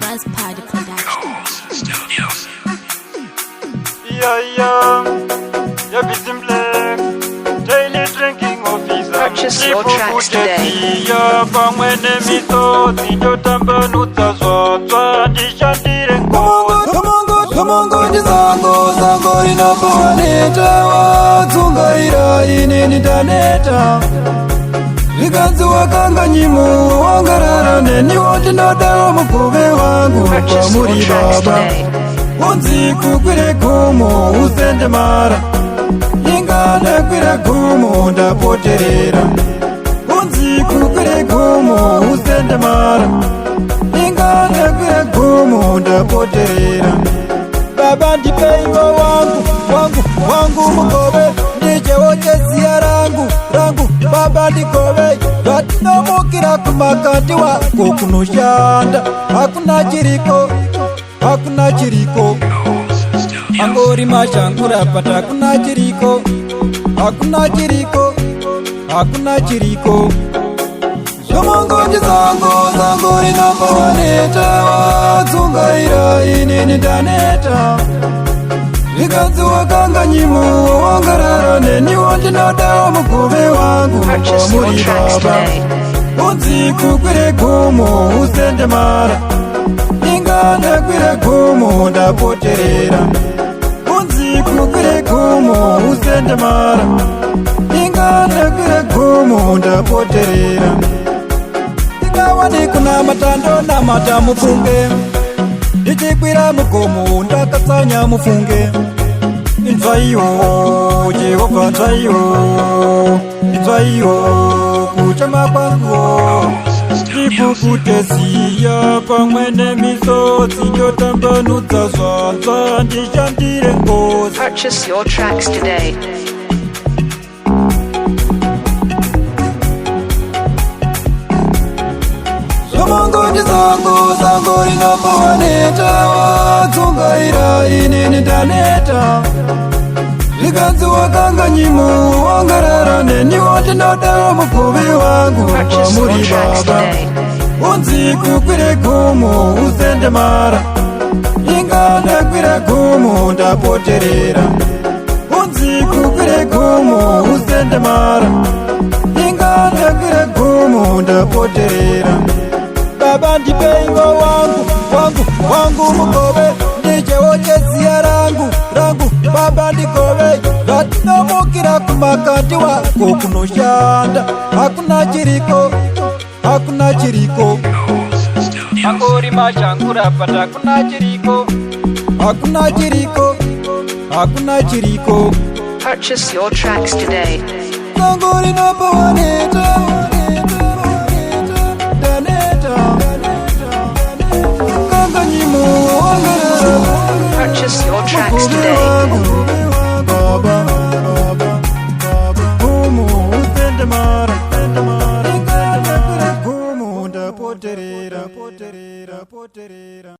Buzz Party Production. Yeah, yeah, yeah, be simple. Daily drinking officer. Purchase your tracks today. Ya pamwe nemisodzi ndotambanudza zvatsva ndishandire ngozi. Kamongo zangu zangu rinopowaneta wadzungaira inini ndaneta zvikanzi wakanga nyimo wangarara neniwo ndinodawo mugove wangu Purchase your kwamuri tracks baba today. unzi kukwire gumo usende mara inga ndakwira gumo ndapoterera unzi kukwire gumo usende mara inga ndakwira gumo ndapoterera baba ndipeiwo wangu wangu wangu mugove ndichewo cheziya rangu rangu baba ndigove zvatinomukira kumakati wako kunoshanda hakuna chiriko, hakuna chiriko, angori mashangura pata, hakuna chiriko, hakuna chiriko, hakuna chiriko. Zvomongoti zangu zangu rinombowaneta wadzungaira inini ndaneta zvikanzi wakanga nyimo wangarara neniwo ndinodawo mugove wangu Purchase your kwamuri tracks baba today. unzi kukwire gumo usende mara inga ndakwira gumo ndapoterera unzi kukwire gumo usende mara inga ndakwira gumo ndapoterera ndingawani kunamata ndonamata mufunge ndichikwira mugomo ndakatsanya mufunge inzwaiwo Jehovha, nzwaiwo, inzwaiwo kuchema kwangu. Ndipukute ziya pamwe nemisodzi ndotambanudza zvatsva ndishandire ngozi. Purchase your tracks today. Zvomongoti zangu zangu rinombowaneta wadzungaira inini ndaneta zvikanzi wakanga nyimo wangarara neniwo ndinodawo mugove wangu Purchase your kwamuri tracks baba today. unzi kukwire gumo usende mara inga ndakwira gumo ndapoterera unzi kukwire gumo usende mara inga ndakwira gumo ndapoterera baba ndipeiwo wangu wangu wangu mugove ndichewo cheziya rangu rangu baba ndigove zvatinomukira kumakati wako kunoshanda hakuna chiriko, hakuna chiriko, Angori mashangura pata, hakuna chiriko. Hakuna chiriko, hakuna chiriko. Purchase your tracks today. Zangu rinopowaneta ndaneta kanga nyimo wangarara Purchase your tracks mugove today. wangu baba Gumo usende mara. Inga ndakwira gumo ndapoterera poterera poterera.